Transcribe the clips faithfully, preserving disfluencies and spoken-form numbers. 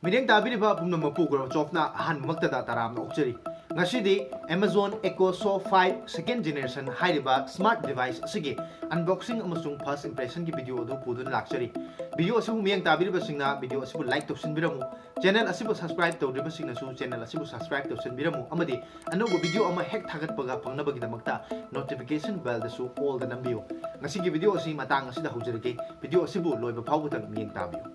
ꯃꯤꯠꯌꯦꯡ ꯇꯥꯕꯤꯔꯤꯕ ꯄꯨꯝꯅꯃꯛꯄꯨ ꯒꯣꯔꯣꯆꯣꯞꯅ ꯑꯍꯥꯟꯕꯃꯛꯇꯗ ꯇꯔꯥꯝꯅ ꯑꯣꯛꯆꯔꯤ꯫ ꯉꯁꯤꯗꯤ Amazon Echo Show five second generation ꯍꯥꯏꯔꯤꯕ smart device ꯑꯁꯤꯒꯤ unboxing ꯑꯃꯁꯨꯡ first impression ꯒꯤ video ꯑꯗꯨ ꯄꯨꯗꯨꯅ ꯂꯥꯛꯆꯔꯤ꯫ Video ꯑꯁꯤꯕꯨ ꯃꯤꯠꯌꯦꯡ ꯇꯥꯕꯤꯔꯤꯕꯁꯤꯡꯅ video ꯑꯁꯤꯕꯨ like ꯇꯧꯁꯤꯟꯕꯤꯔꯝꯃꯨ꯫ Channel ꯑꯁꯤꯕꯨ subscribe ꯇꯧꯗ꯭ꯔꯤꯕꯁꯤꯡꯅꯁꯨ channel ꯑꯁꯤꯕꯨ subscribe ꯇꯧꯁꯤꯟꯕꯤꯔꯝꯃꯨ ꯑꯃꯗꯤ ꯑꯅꯧꯕ video ꯑꯃ ꯍꯦꯛ ꯊꯥꯒꯠꯄꯒ ꯐꯪꯅꯕꯒꯤꯗꯃꯛꯇ notification bell ꯗꯁꯨ all ꯗ ꯅꯝꯕꯤꯌꯨ꯫ ꯉꯁꯤꯒꯤ video ꯑꯁꯤ ꯃꯇꯥꯡ ꯑꯁꯤꯗ ꯍꯧꯖꯔꯒꯦ꯫ Video ꯑꯁꯤꯕꯨ ꯂꯣꯏꯕ ꯐꯥꯎꯕꯗꯪ ꯃꯤꯠꯌꯦꯡ ꯇꯥꯕꯤꯌꯨ꯫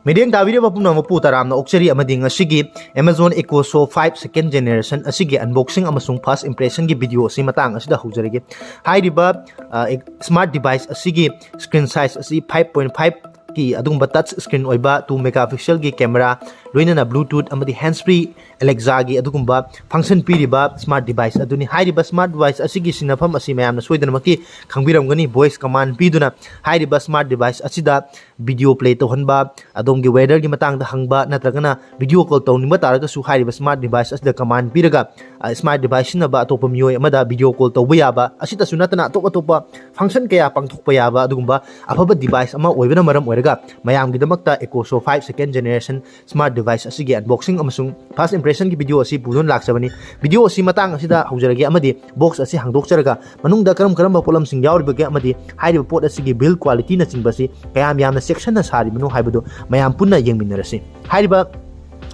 ꯃꯤꯠꯌꯦꯡ ꯇꯥꯕꯤꯔꯤꯕ ꯄꯨꯝꯅꯃꯛꯄꯨ ꯇꯔꯥꯝꯅ ꯑꯣꯛꯆꯔꯤ ꯑꯃꯗꯤ ꯉꯁꯤꯒꯤ Amazon Echo Show five second generation ꯑꯁꯤꯒꯤ unboxing ꯑꯃꯁꯨꯡ first impression ꯒꯤ video ꯑꯁꯤ ꯃꯇꯥꯡ ꯑꯁꯤꯗ ꯍꯧꯖꯔꯒꯦ꯫ ꯍꯥꯏꯔꯤꯕ, ꯑ, ꯑꯦꯛ-, smart device ꯑꯁꯤꯒꯤ screen size ꯑꯁꯤ five point five ꯀꯤ ꯑꯗꯨꯒꯨꯝꯕ touch screen ꯑꯣꯏꯕ, two megapixel ꯒꯤ camera, ꯂꯣꯏꯅꯅ Bluetooth ꯑꯃꯗꯤ hands free Alexa ꯒꯤ ꯑꯗꯨꯒꯨꯝꯕ function ꯄꯤꯔꯤꯕ smart device ꯑꯗꯨꯅꯤ꯫ ꯍꯥꯏꯔꯤꯕ smart device ꯑꯁꯤꯒꯤ ꯁꯤꯟꯅꯐꯝ ꯑꯁꯤ ꯃꯌꯥꯝꯅ ꯁꯣꯏꯗꯅꯃꯛꯀꯤ ꯈꯪꯕꯤꯔꯝꯒꯅꯤ꯫ Voice command ꯄꯤꯗꯨꯅ ꯍꯥꯏꯔꯤꯕ smart device ꯑꯁꯤꯗ video play ꯇꯧꯍꯟꯕ, ꯑꯗꯣꯝꯒꯤ weather ꯒꯤ ꯃꯇꯥꯡꯗ ꯍꯪꯕ ꯅꯠꯇ꯭ꯔꯒꯅ video call ꯇꯧꯅꯤꯡꯕ ꯇꯥꯔꯒꯁꯨ ꯍꯥꯏꯔꯤꯕ smart device ꯑꯁꯤꯗ command ꯄꯤꯔꯒ, ꯑ, smart device ꯁꯤꯖꯤꯟꯅꯕ ꯑꯇꯣꯞꯄ ꯃꯤꯑꯣꯏ ꯑꯃꯗ video call ꯇꯧꯕ ꯌꯥꯕ, ꯑꯁꯤꯇꯁꯨ ꯅꯠꯇꯅ ꯑꯇꯣꯞ ꯑꯇꯣꯞꯄ function ꯀꯌꯥ ꯄꯥꯡꯊꯣꯛꯄ ꯌꯥꯕ ꯑꯗꯨꯒꯨꯝꯕ ꯑꯐꯕ device ꯑꯃ ꯑꯣꯏꯕꯅ ꯃꯔꯝ ꯑꯣꯏꯔꯒ ꯃꯌꯥꯝꯒꯤꯗꯃꯛꯇ Echo Show five second generation smart device ꯑꯁꯤꯒꯤ unboxing ꯑꯃꯁꯨꯡ first impression ꯒꯤ video ꯑꯁꯤ ꯄꯨꯗꯨꯅ ꯂꯥꯛꯆꯕꯅꯤ꯫ Video ꯑꯁꯤ ꯃꯇꯥꯡ ꯑꯁꯤꯗ ꯍꯧꯖꯔꯒꯦ ꯑꯃꯗꯤ box ꯑꯁꯤ ꯍꯥꯡꯗꯣꯛꯆꯔꯒ ꯃꯅꯨꯡꯗ ꯀꯔꯝ ꯀꯔꯝꯕ ꯄꯣꯠꯂꯝꯁꯤꯡ ꯌꯥꯎꯔꯤꯕꯒꯦ ꯑꯃꯗꯤ ꯍꯥꯏꯔꯤꯕ ꯄꯣꯠ ꯑꯁꯤꯒꯤ build quality ꯅꯆꯤꯡꯕꯁꯤ ꯀꯌꯥꯝ ꯌꯥꯝꯅ ꯆꯦꯛꯁꯤꯟꯅ ꯁꯥꯔꯤꯕꯅꯣ ꯍꯥꯏꯕꯗꯨ ꯃꯌꯥꯝ ꯄꯨꯟꯅ ꯌꯦꯡꯃꯤꯟꯅꯔꯁꯤ꯫ ꯍꯥꯏꯔꯤꯕ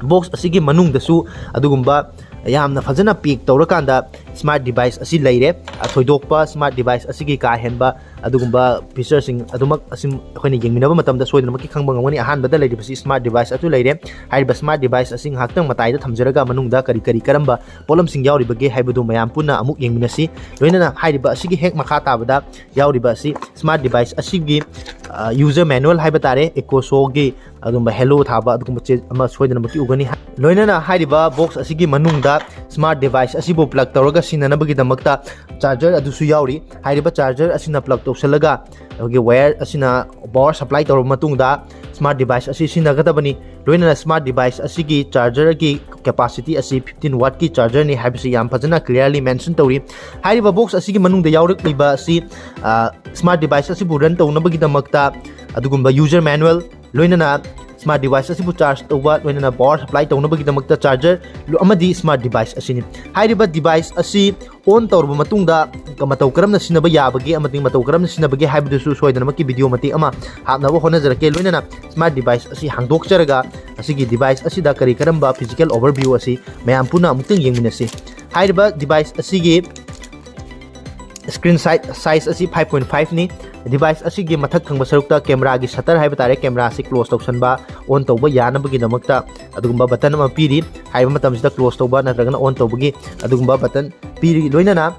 box ꯑꯁꯤꯒꯤ ꯃꯅꯨꯡꯗꯁꯨ ꯑꯗꯨꯒꯨꯝꯕ ꯌꯥꯝꯅ ꯐꯖꯅ pack ꯇꯧꯔꯀꯥꯟꯗ smart device ꯑꯁꯤ ꯂꯩꯔꯦ꯫ ꯑ, ꯊꯣꯏꯗꯣꯛꯄ smart device ꯑꯁꯤꯒꯤ ꯀꯥ ꯍꯦꯟꯕ ꯑꯗꯨꯒꯨꯝꯕ feature ꯁꯤꯡ ꯑꯗꯨꯃꯛ ꯑꯁꯤ ꯑꯩꯈꯣꯏꯅ ꯌꯦꯡꯃꯤꯟꯅꯕ ꯃꯇꯝꯗ ꯁꯣꯏꯗꯅꯃꯛꯀꯤ ꯈꯪꯕ ꯉꯝꯒꯅꯤ꯫ ꯑꯍꯥꯟꯕꯗ ꯂꯩꯔꯤꯕꯁꯤ smart device ꯑꯗꯨ ꯂꯩꯔꯦ꯫ ꯍꯥꯏꯔꯤꯕ smart device ꯑꯁꯤ ꯉꯥꯏꯍꯥꯛꯇꯪ ꯃꯇꯥꯏꯗ ꯊꯝꯖꯔꯒ ꯃꯅꯨꯡꯗ ꯀꯔꯤ ꯀꯔꯤ ꯀꯔꯝꯕ ꯄꯣꯠꯂꯝꯁꯤꯡ ꯌꯥꯎꯔꯤꯕꯒꯦ ꯍꯥꯏꯕꯗꯨ ꯃꯌꯥꯝ ꯄꯨꯟꯅ ꯑꯃꯨꯛ ꯌꯦꯡꯃꯤꯟꯅꯁꯤ꯫ ꯂꯣꯏꯅꯅ ꯍꯥꯏꯔꯤꯕ ꯑꯁꯤꯒꯤ ꯍꯦꯛ ꯃꯈꯥ ꯇꯥꯕꯗ ꯌꯥꯎꯔꯤꯕ ꯑꯁꯤ smart device ꯑꯁꯤꯒꯤ, ꯑ, user manual ꯍꯥꯏꯕ ꯇꯥꯔꯦ, Echo Show ꯒꯤ ꯑꯗꯨꯒꯨꯝꯕ hello ꯊꯥꯕ ꯑꯗꯨꯒꯨꯝꯕ ꯆꯦ ꯑꯃ ꯁꯣꯏꯗꯅꯃꯛꯀꯤ ꯎꯒꯅꯤ꯫ ꯂꯣꯏꯅꯅ ꯍꯥꯏꯔꯤꯕ box ꯑꯁꯤꯒꯤ ꯃꯅꯨꯡꯗ smart device ꯑꯁꯤꯕꯨ plug ꯇꯧꯔꯒ ꯁꯤꯖꯤꯟꯅꯅꯕꯒꯤꯗꯃꯛꯇ charger ꯑꯗꯨꯁꯨ ꯌꯥꯎꯔꯤ꯫ ꯍꯥꯏꯔꯤꯕ charger ꯑꯁꯤꯅ plug ꯇꯧꯁꯤꯜꯂꯒ ꯑꯩꯈꯣꯏꯒꯤ wire ꯑꯁꯤꯅ power supply ꯇꯧꯔꯕ ꯃꯇꯨꯡꯗ smart device ꯑꯁꯤ ꯁꯤꯖꯤꯟꯅꯒꯗꯕꯅꯤ꯫ ꯂꯣꯏꯅꯅ smart device ꯑꯁꯤꯒꯤ charger ꯒꯤ capacity ꯑꯁꯤ fifteen watt ꯀꯤ charger ꯅꯤ ꯍꯥꯏꯕꯁꯤ ꯌꯥꯝ ꯐꯖꯅ clearly mention ꯇꯧꯔꯤ꯫ ꯍꯥꯏꯔꯤꯕ box ꯑꯁꯤꯒꯤ ꯃꯅꯨꯡꯗ ꯌꯥꯎꯔꯛꯂꯤꯕ ꯑꯁꯤ, ꯑ, smart device ꯑꯁꯤꯕꯨ run ꯇꯧꯅꯕꯒꯤꯗꯃꯛꯇ ꯑꯗꯨꯒꯨꯝꯕ user manual, ꯂꯣꯏꯅꯅ smart device ꯑꯁꯤꯕꯨ charge ꯇꯧꯕ, ꯂꯣꯏꯅꯅ power supply ꯇꯧꯅꯕꯒꯤꯗꯃꯛꯇ charger ꯑꯃꯗꯤ smart device ꯑꯁꯤꯅꯤ꯫ ꯍꯥꯏꯔꯤꯕ device ꯑꯁꯤ on ꯇꯧꯔꯕ ꯃꯇꯨꯡꯗ ꯃꯇꯧ ꯀꯔꯝꯅ ꯁꯤꯖꯤꯟꯅꯕ ꯌꯥꯕꯒꯦ ꯑꯃꯗꯤ ꯃꯇꯧ ꯀꯔꯝꯅ ꯁꯤꯖꯤꯟꯅꯕꯒꯦ ꯍꯥꯏꯕꯗꯨꯁꯨ ꯁꯣꯏꯗꯅꯃꯛꯀꯤ video ꯃꯇꯦꯛ ꯑꯃ ꯍꯥꯞꯅꯕ ꯍꯣꯠꯅꯖꯔꯛꯀꯦ꯫ ꯂꯣꯏꯅꯅ smart device ꯑꯁꯤ ꯍꯥꯡꯗꯣꯛꯆꯔꯒ ꯑꯁꯤꯒꯤ device ꯑꯁꯤꯗ ꯀꯔꯤ ꯀꯔꯝꯕ physical overview ꯑꯁꯤ ꯃꯌꯥꯝ ꯄꯨꯟꯅ ꯑꯃꯨꯛꯇꯪ ꯌꯦꯡꯃꯤꯟꯅꯁꯤ꯫ ꯍꯥꯏꯔꯤꯕ device ꯑꯁꯤꯒꯤ screen size ꯑꯁꯤ five point five ꯅꯤ꯫ Device ꯑꯁꯤꯒꯤ ꯃꯊꯛ ꯊꯪꯕ ꯁꯔꯨꯛꯇ camera ꯒꯤ shutter ꯍꯥꯏꯕ ꯇꯥꯔꯦ, camera ꯑꯁꯤ close ꯇꯧꯁꯟꯕ, on ꯇꯧꯕ ꯌꯥꯅꯕꯒꯤꯗꯃꯛꯇ ꯑꯗꯨꯒꯨꯝꯕ button ꯑꯃ ꯄꯤꯔꯤ꯫ ꯍꯥꯏꯕ ꯃꯇꯝꯁꯤꯗ close ꯇꯧꯕ ꯅꯠꯇ꯭ꯔꯒꯅ on ꯇꯧꯕꯒꯤ ꯑꯗꯨꯒꯨꯝꯕ button ꯄꯤꯔꯤ꯫ ꯂꯣꯏꯅꯅ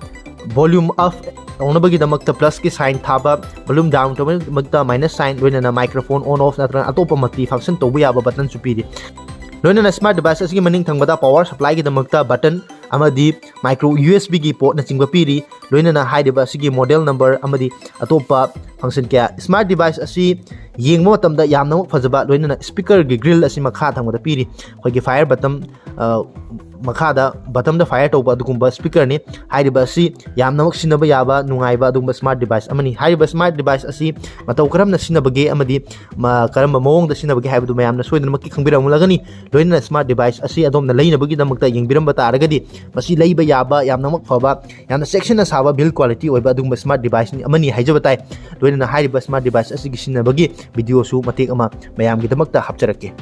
volume up ꯇꯧꯅꯕꯒꯤꯗꯃꯛꯇ plus ꯀꯤ sign ꯊꯥꯕ, volume down ꯇꯧꯅꯕꯒꯤꯗꯃꯛꯇ minus sign, ꯂꯣꯏꯅꯅ microphone on off ꯅꯠꯇ꯭ꯔꯒ ꯑꯇꯣꯞꯄ multi function ꯇꯧꯕ ꯌꯥꯕ button ꯁꯨ ꯄꯤꯔꯤ꯫ ꯂꯣꯏꯅꯅ smart device ꯑꯁꯤꯒꯤ ꯃꯅꯤꯡ ꯊꯪꯕꯗ power supply ꯒꯤꯗꯃꯛꯇ button ꯑꯃꯗꯤ micro U S B ꯒꯤ port ꯅꯆꯤꯡꯕ ꯄꯤꯔꯤ꯫ ꯂꯣꯏꯅꯅ ꯍꯥꯏꯔꯤꯕ ꯑꯁꯤꯒꯤ model number ꯑꯃꯗꯤ ꯑꯇꯣꯞꯄ function ꯀꯌꯥ꯫ Smart device ꯑꯁꯤ ꯌꯦꯡꯕ ꯃꯇꯝꯗ ꯌꯥꯝꯅꯃꯛ ꯐꯖꯕ, ꯂꯣꯏꯅꯅ speaker ꯒꯤ grill ꯑꯁꯤ ꯃꯈꯥ ꯊꯪꯕꯗ ꯄꯤꯔꯤ꯫ ꯑꯩꯈꯣꯏꯒꯤ fire button, ꯑ, ꯃꯈꯥꯗ button ꯗ fire ꯇꯧꯕ ꯑꯗꯨꯒꯨꯝꯕ speaker ꯅꯤ꯫ ꯍꯥꯏꯔꯤꯕ ꯑꯁꯤ ꯌꯥꯝꯅꯃꯛ ꯁꯤꯖꯤꯟꯅꯕ ꯌꯥꯕ, ꯅꯨꯡꯉꯥꯏꯕ ꯑꯗꯨꯒꯨꯝꯕ smart device ꯑꯃꯅꯤ꯫ ꯍꯥꯏꯔꯤꯕ smart device ꯑꯁꯤ ꯃꯇꯧ ꯀꯔꯝꯅ ꯁꯤꯖꯤꯟꯅꯕꯒꯦ ꯑꯃꯗꯤ ꯃ-, ꯀꯔꯝꯕ ꯃꯑꯣꯡꯗ ꯁꯤꯖꯤꯟꯅꯕꯒꯦ ꯍꯥꯏꯕꯗꯨ ꯃꯌꯥꯝꯅ ꯁꯣꯏꯗꯅꯃꯛꯀꯤ ꯈꯪꯕꯤꯔꯝꯂꯒꯅꯤ꯫ ꯂꯣꯏꯅꯅ smart device ꯑꯁꯤ ꯑꯗꯣꯝꯅ ꯂꯩꯅꯕꯒꯤꯗꯃꯛꯇ ꯌꯦꯡꯕꯤꯔꯝꯕ ꯇꯥꯔꯒꯗꯤ, ꯃꯁꯤ ꯂꯩꯕ ꯌꯥꯕ, ꯌꯥꯝꯅꯃꯛ ꯐꯕ, ꯌꯥꯝꯅ ꯆꯦꯛꯁꯤꯟꯅ ꯁꯥꯕ build quality ꯑꯣꯏꯕ ꯑꯗꯨꯒꯨꯝꯕ smart device ꯑꯃꯅꯤ ꯍꯥꯏꯖꯕ ꯇꯥꯏ꯫ ꯂꯣꯏꯅꯅ ꯍꯥꯏꯔꯤꯕ smart device ꯑꯁꯤꯒꯤ ꯁꯤꯖꯤꯟꯅꯕꯒꯤ video ꯁꯨ ꯃꯇꯦꯛ ꯑꯃ ꯃꯌꯥꯝꯒꯤꯗꯃꯛꯇ ꯍꯥꯞꯆꯔꯛꯀꯦ꯫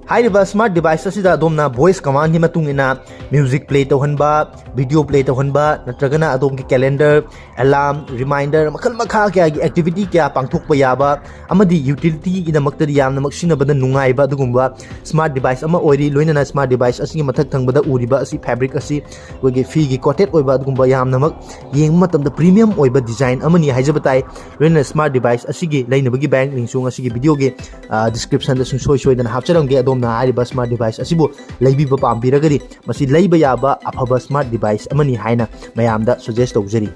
ꯍꯥꯏꯔꯤꯕ smart device ꯑꯁꯤꯗ ꯑꯗꯣꯝꯅ voice command ꯒꯤ ꯃꯇꯨꯡ ꯏꯟꯅ music play ꯇꯧꯍꯟꯕ, video play ꯇꯧꯍꯟꯕ, ꯅꯠꯇ꯭ꯔꯒꯅ ꯑꯗꯣꯝꯒꯤ calendar, alarm, reminder, ꯃꯈꯜ ꯃꯈꯥ ꯀꯌꯥꯒꯤ activity ꯀꯌꯥ ꯄꯥꯡꯊꯣꯛꯄ ꯌꯥꯕ ꯑꯃꯗꯤ utility ꯒꯤꯗꯃꯛꯇꯗꯤ ꯌꯥꯝꯅꯃꯛ ꯁꯤꯖꯤꯟꯅꯕꯗ ꯅꯨꯡꯉꯥꯏꯕ ꯑꯗꯨꯒꯨꯝꯕ smart device ꯑꯃ ꯑꯣꯏꯔꯤ꯫ ꯂꯣꯏꯅꯅ smart device ꯑꯁꯤꯒꯤ ꯃꯊꯛ ꯊꯪꯕꯗ ꯎꯔꯤꯕ ꯑꯁꯤ fabric ꯑꯁꯤ ꯑꯩꯈꯣꯏꯒꯤ ꯐꯤꯒꯤ coated ꯑꯣꯏꯕ ꯑꯗꯨꯒꯨꯝꯕ ꯌꯥꯝꯅꯃꯛ ꯌꯦꯡꯕ ꯃꯇꯝꯗ premium ꯑꯣꯏꯕ design ꯑꯃꯅꯤ ꯍꯥꯏꯖꯕ ꯇꯥꯏ꯫ ꯂꯣꯏꯅꯅ smart device ꯑꯁꯤꯒꯤ ꯂꯩꯅꯕꯒꯤ bank link ꯁꯨ ꯉꯁꯤꯒꯤ video ꯒꯤ, ꯑ, description ꯗ ꯁꯨꯡꯁꯣꯏ ꯁꯣꯏꯗꯅ ꯍꯥꯞꯆꯔꯝꯒꯦ꯫ ꯑꯗꯣꯝꯅ ꯍꯥꯏꯔꯤꯕ smart device ꯑꯁꯤꯕꯨ ꯂꯩꯕꯤꯕ ꯄꯥꯝꯕꯤꯔꯒꯗꯤ ꯃꯁꯤ ꯂꯩꯕ ꯌꯥꯕ ꯑꯐꯕ smart device ꯑꯃꯅꯤ ꯍꯥꯏꯅ ꯃꯌꯥꯝꯗ suggest ꯇꯧꯖꯔꯤ꯫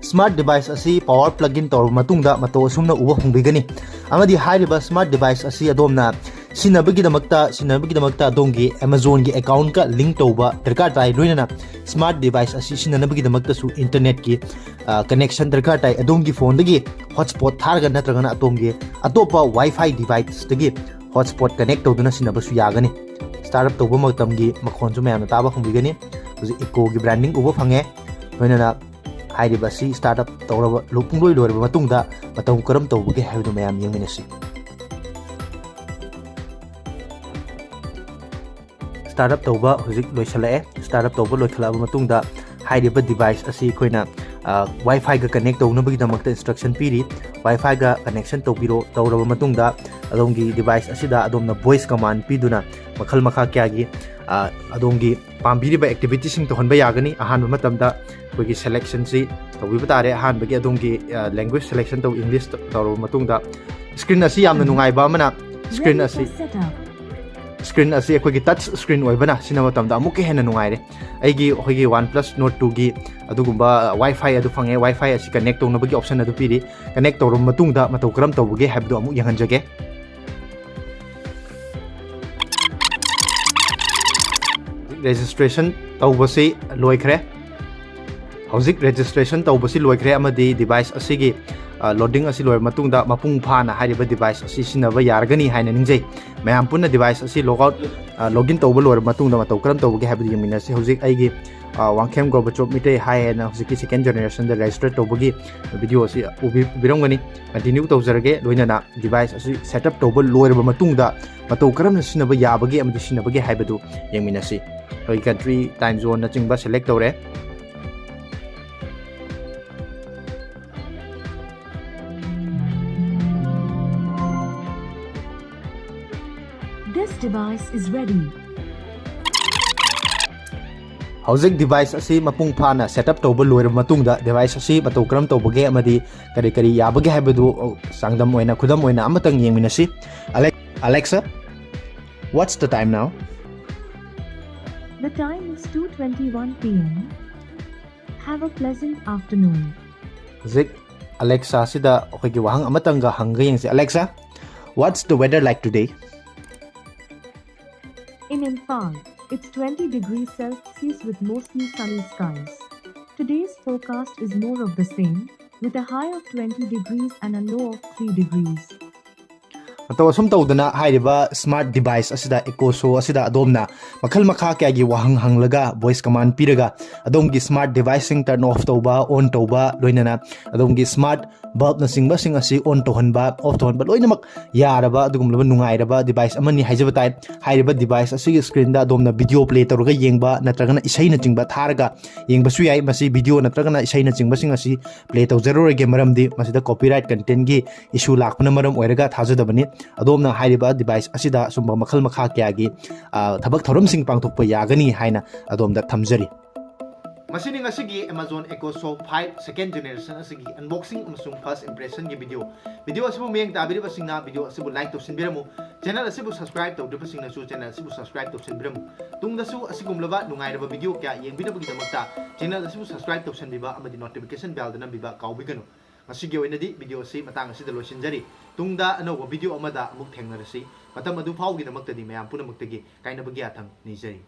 Smart device ꯑꯁꯤ power plug in ꯇꯧꯔꯕ ꯃꯇꯨꯡꯗ ꯃꯇꯧ ꯑꯁꯨꯝꯅ ꯎꯕ ꯐꯪꯕꯤꯒꯅꯤ꯫ ꯑꯃꯗꯤ ꯍꯥꯏꯔꯤꯕ smart device ꯑꯁꯤ ꯑꯗꯣꯝꯅ ꯁꯤꯖꯤꯟꯅꯕꯒꯤꯗꯃꯛꯇ ꯁꯤꯖꯤꯟꯅꯕꯒꯤꯗꯃꯛꯇ ꯑꯗꯣꯝꯒꯤ Amazonꯒꯤ accountꯀ link ꯇꯧꯕ ꯗꯔꯀꯥꯔ ꯇꯥꯏ꯫ ꯂꯣꯏꯅꯅ smart device ꯑꯁꯤ ꯁꯤꯖꯤꯟꯅꯅꯕꯒꯤꯗꯃꯛꯇꯁꯨ internetꯀꯤ connection ꯗꯔꯀꯥꯔ ꯇꯥꯏ꯫ ꯑꯗꯣꯝꯒꯤ phoneꯗꯒꯤ hotspot ꯊꯥꯔꯒ ꯅꯠꯇ꯭ꯔꯒꯅ ꯑꯗꯣꯝꯒꯤ ꯑꯇꯣꯞꯄ Wi-Fi deviceꯇꯒꯤ hotspot connect ꯇꯧꯗꯨꯅ ꯁꯤꯖꯤꯟꯅꯕꯁꯨ ꯌꯥꯒꯅꯤ꯫ Start up ꯇꯧꯕ ꯃꯇꯝꯒꯤ ꯃꯈꯣꯟꯁꯨ ꯃꯌꯥꯝꯅ ꯇꯥꯕ ꯐꯪꯕꯤꯒꯅꯤ꯫ ꯍꯧꯖꯤꯛ Ecoꯒꯤ branding ꯎꯕ ꯐꯪꯉꯦ꯫ ꯂꯣꯏꯅꯅ ꯍꯥꯏꯔꯤꯕ ꯑꯁꯤ start up ꯇꯧꯔꯕ ꯂꯣ-, ꯄꯨꯡꯂꯣꯏ ꯂꯣꯏꯔꯕ ꯃꯇꯨꯡꯗ ꯃꯇꯧ ꯀꯔꯝ ꯇꯧꯕꯒꯦ ꯍꯥꯏꯕꯗꯨ ꯃꯌꯥꯝ ꯌꯦꯡꯃꯤꯟꯅꯁꯤ꯫ Start up ꯇꯧꯕ ꯍꯧꯖꯤꯛ ꯂꯣꯏꯁꯤꯜꯂꯛꯑꯦ꯫ Start up ꯇꯧꯕ ꯂꯣꯏꯈꯠꯂꯛꯑꯕ ꯃꯇꯨꯡꯗ ꯍꯥꯏꯔꯤꯕ device ꯑꯁꯤ ꯑꯩꯈꯣꯏꯅ, ꯑ, Wi-Fiꯒ connect ꯇꯧꯅꯕꯒꯤꯗꯃꯛꯇ instruction ꯄꯤꯔꯤ꯫ Wi-Fiꯒ connection ꯇꯧꯕꯤꯔꯣ꯫ ꯇꯧꯔꯕ ꯃꯇꯨꯡꯗ ꯑꯗꯣꯝꯒꯤ device ꯑꯁꯤꯗ ꯑꯗꯣꯝꯅ voice command ꯄꯤꯗꯨꯅ ꯃꯈꯜ ꯃꯈꯥ ꯀꯌꯥꯒꯤ, ꯑ, ꯑꯗꯣꯝꯒꯤ ꯄꯥꯝꯕꯤꯔꯤꯕ activityꯁꯤꯡ ꯇꯧꯍꯟꯕ ꯌꯥꯒꯅꯤ꯫ ꯑꯍꯥꯟꯕ ꯃꯇꯝꯗ ꯑꯩꯈꯣꯏꯒꯤ selectionꯁꯤ ꯇꯧꯕꯤꯕ ꯇꯥꯔꯦ꯫ ꯑꯍꯥꯟꯕꯒꯤ ꯑꯗꯣꯝꯒꯤ, ꯑ, language selection ꯇꯧ, English ꯇꯧꯔꯕ ꯃꯇꯨꯡꯗ screen ꯑꯁꯤ ꯌꯥꯝꯅ ꯅꯨꯡꯉꯥꯏꯕ ꯑꯃꯅ screen Ready ꯑꯁꯤ for setup. Screen ꯑꯁꯤ ꯑꯩꯈꯣꯏꯒꯤ touch screen ꯑꯣꯏꯕꯅ ꯁꯤꯖꯤꯟꯅꯕ ꯃꯇꯝꯗ ꯑꯃꯨꯛꯀ ꯍꯦꯟꯅ ꯅꯨꯡꯉꯥꯏꯔꯦ꯫ ꯑꯩꯒꯤ, ꯑꯩꯈꯣꯏꯒꯤ OnePlus Nord twoꯒꯤ ꯑꯗꯨꯒꯨꯝꯕ Wi-Fi ꯑꯗꯨ ꯐꯪꯉꯦ꯫ Wi-Fi ꯑꯁꯤ connect ꯇꯧꯅꯕꯒꯤ option ꯑꯗꯨ ꯄꯤꯔꯤ꯫ Connect ꯇꯧꯔꯕ ꯃꯇꯨꯡꯗ ꯃꯇꯧ ꯀꯔꯝ ꯇꯧꯕꯒꯦ ꯍꯥꯏꯕꯗꯨ ꯑꯃꯨꯛ ꯌꯦꯡꯍꯟꯖꯒꯦ꯫ Registration ꯇꯧꯕꯁꯤ ꯂꯣꯏꯈ꯭ꯔꯦ꯫ ꯍꯧꯖꯤꯛ registration ꯇꯧꯕꯁꯤ ꯂꯣꯏꯈ꯭ꯔꯦ ꯑꯃꯗꯤ device ꯑꯁꯤꯒꯤ, ꯑ, loading ꯑꯁꯤ ꯂꯣꯏꯔꯕ ꯃꯇꯨꯡꯗ ꯃꯄꯨꯡ ꯐꯥꯅ ꯍꯥꯏꯔꯤꯕ device ꯑꯁꯤ ꯁꯤꯖꯤꯟꯅꯕ ꯌꯥꯔꯒꯅꯤ ꯍꯥꯏꯅ ꯅꯤꯡꯖꯩ꯫ ꯃꯌꯥꯝ ꯄꯨꯟꯅ device ꯑꯁꯤ log out, ꯑ, login ꯇꯧꯕ ꯂꯣꯏꯔꯕ ꯃꯇꯨꯡꯗ ꯃꯇꯧ ꯀꯔꯝ ꯇꯧꯕꯒꯦ ꯍꯥꯏꯕꯗꯨ ꯌꯦꯡꯃꯤꯟꯅꯁꯤ꯫ ꯍꯧꯖꯤꯛ ꯑꯩꯒꯤ, ꯑ, ꯋꯥꯡꯈꯦꯝ ꯒꯣꯔꯕꯥꯆꯣꯞ ꯃꯤꯇꯩ ꯍꯥꯏ ꯍꯥꯏꯅ ꯍꯧꯖꯤꯛꯀꯤ second generationꯗ register ꯇꯧꯕꯒꯤ video ꯑꯁꯤ ꯎꯕꯤ-, ꯎꯕꯤꯔꯝꯒꯅꯤ꯫ Continue ꯇꯧꯖꯔꯒꯦ꯫ ꯂꯣꯏꯅꯅ device ꯑꯁꯤ set up ꯇꯧꯕ ꯂꯣꯏꯔꯕ ꯃꯇꯨꯡꯗ ꯃꯇꯧ ꯀꯔꯝꯅ ꯁꯤꯖꯤꯟꯅꯕ ꯌꯥꯕꯒꯦ ꯑꯃꯗꯤ ꯁꯤꯖꯤꯟꯅꯕꯒꯦ ꯍꯥꯏꯕꯗꯨ ꯌꯦꯡꯃꯤꯟꯅꯁꯤ꯫ ꯑꯩꯈꯣꯏ country, time zoneꯅꯆꯤꯡꯕ select ꯇꯧꯔꯦ꯫ This device is ready. ꯍꯧꯖꯤꯛ device ꯑꯁꯤ ꯃꯄꯨꯡ ꯐꯥꯅ set up ꯇꯧꯕ ꯂꯣꯏꯔꯕ ꯃꯇꯨꯡꯗ device ꯑꯁꯤ ꯃꯇꯧ ꯀꯔꯝ ꯇꯧꯕꯒꯦ ꯑꯃꯗꯤ ꯀꯔꯤ ꯀꯔꯤ ꯌꯥꯕꯒꯦ ꯍꯥꯏꯕꯗꯨ ꯆꯥꯡꯗꯝ ꯑꯣꯏꯅ, ꯈꯨꯗꯝ ꯑꯣꯏꯅ ꯑꯃꯇꯪ ꯌꯦꯡꯃꯤꯟꯅꯁꯤ꯫ Alex-, Alexa, what's the time now? The time is two twenty-one P M. Have a pleasant afternoon. ꯍꯧꯖꯤꯛ Alexa ꯁꯤꯗ ꯑꯩꯈꯣꯏꯒꯤ ꯋꯥꯍꯪ ꯑꯃꯇꯪꯒ ꯍꯪꯒ ꯌꯦꯡꯁꯤ꯫ Alexa, what's the weather like today? Imphal, it's twenty degrees Celsius with mostly sunny skies. Today's forecast is more of the same, with a high of twenty degrees and a low of three degrees. ꯃꯇꯧ ꯑꯁꯨꯝ ꯇꯧꯗꯅ ꯍꯥꯏꯔꯤꯕ smart device ꯑꯁꯤꯗ, Echo Show ꯑꯁꯤꯗ ꯑꯗꯣꯝꯅ ꯃꯈꯜ ꯃꯈꯥ ꯀꯌꯥꯒꯤ ꯋꯥꯍꯪ ꯍꯪꯂꯒ, voice command ꯄꯤꯔꯒ, ꯑꯗꯣꯝꯒꯤ smart deviceꯁꯤꯡ turn off ꯇꯧꯕ, on ꯇꯧꯕ, ꯂꯣꯏꯅꯅ ꯑꯗꯣꯝꯒꯤ smart bulbꯅꯆꯤꯡꯕꯁꯤꯡ ꯑꯁꯤ on ꯇꯧꯍꯟꯕ, off ꯇꯧꯍꯟꯕ ꯂꯣꯏꯅꯃꯛ ꯌꯥꯔꯕ ꯑꯗꯨꯒꯨꯝꯂꯕ ꯅꯨꯡꯉꯥꯏꯔꯕ device ꯑꯃꯅꯤ ꯍꯥꯏꯖꯕ ꯇꯥꯏ꯫ ꯍꯥꯏꯔꯤꯕ device ꯑꯁꯤꯒꯤ screenꯗ ꯑꯗꯣꯝꯅ video play ꯇꯧꯔꯒ ꯌꯦꯡꯕ ꯅꯠꯇ꯭ꯔꯒꯅ ꯏꯁꯩꯅꯆꯤꯡꯕ ꯊꯥꯔꯒ ꯌꯦꯡꯕꯁꯨ ꯌꯥꯏ꯫ ꯃꯁꯤ video ꯅꯠꯇ꯭ꯔꯒꯅ ꯏꯁꯩꯅꯆꯤꯡꯕꯁꯤꯡ ꯑꯁꯤ play ꯇꯧꯖꯔꯔꯣꯏꯒꯦ, ꯃꯔꯝꯗꯤ ꯃꯁꯤꯗ copyright contentꯀꯤ issue ꯂꯥꯛꯄꯅ ꯃꯔꯝ ꯑꯣꯏꯔꯒ ꯊꯥꯖꯗꯕꯅꯤ꯫ ꯑꯗꯣꯝꯅ ꯍꯥꯏꯔꯤꯕ device ꯑꯁꯤꯗ ꯑꯁꯨꯝꯕ ꯃꯈꯜ ꯃꯈꯥ ꯀꯌꯥꯒꯤ, ꯑ, ꯊꯕꯛ ꯊꯧꯔꯝꯁꯤꯡ ꯄꯥꯡꯊꯣꯛꯄ ꯌꯥꯒꯅꯤ ꯍꯥꯏꯅ ꯑꯗꯣꯝꯗ ꯊꯝꯖꯔꯤ꯫ ꯃꯁꯤꯅꯤ ꯉꯁꯤꯒꯤ Amazon Echo Show five second generation ꯑꯁꯤꯒꯤ unboxing ꯑꯃꯁꯨꯡ first impressionꯒꯤ video꯫ Video ꯑꯁꯤꯕꯨ ꯃꯤꯠꯌꯦꯡ ꯇꯥꯕꯤꯔꯤꯕꯁꯤꯡꯅ video ꯑꯁꯤꯕꯨ like ꯇꯧꯁꯤꯟꯕꯤꯔꯝꯃꯨ꯫ Channel ꯑꯁꯤꯕꯨ subscribe ꯇꯧꯗ꯭ꯔꯤꯕꯁꯤꯡꯅꯁꯨ channel ꯑꯁꯤꯕꯨ subscribe ꯇꯧꯁꯤꯟꯕꯤꯔꯝꯃꯨ꯫ ꯇꯨꯡꯗꯁꯨ ꯑꯁꯤꯒꯨꯝꯂꯕ ꯅꯨꯡꯉꯥꯏꯔꯕ video ꯀꯌꯥ ꯌꯦꯡꯕꯤꯅꯕꯒꯤꯗꯃꯛꯇ channel ꯑꯁꯤꯕꯨ subscribe ꯇꯧꯁꯤꯟꯕꯤꯕ ꯑꯃꯗꯤ notification bellꯗ ꯅꯝꯕꯤꯕ ꯀꯥꯎꯕꯤꯒꯅꯨ꯫ ꯉꯁꯤꯒꯤ ꯑꯣꯏꯅꯗꯤ video ꯑꯁꯤ ꯃꯇꯥꯡ ꯑꯁꯤꯗ ꯂꯣꯏꯁꯤꯟꯖꯔꯤ꯫ ꯇꯨꯡꯗ ꯑꯅꯧꯕ video ꯑꯃꯗ ꯑꯃꯨꯛ ꯊꯦꯡꯅꯔꯁꯤ꯫ ꯃꯇꯝ ꯑꯗꯨ ꯐꯥꯎꯒꯤꯗꯃꯛꯇꯗꯤ ꯃꯌꯥꯝ ꯄꯨꯝꯅꯃꯛꯇꯒꯤ ꯀꯥꯏꯅꯕꯒꯤ ꯌꯥꯊꯪ ꯅꯤꯖꯔꯤ꯫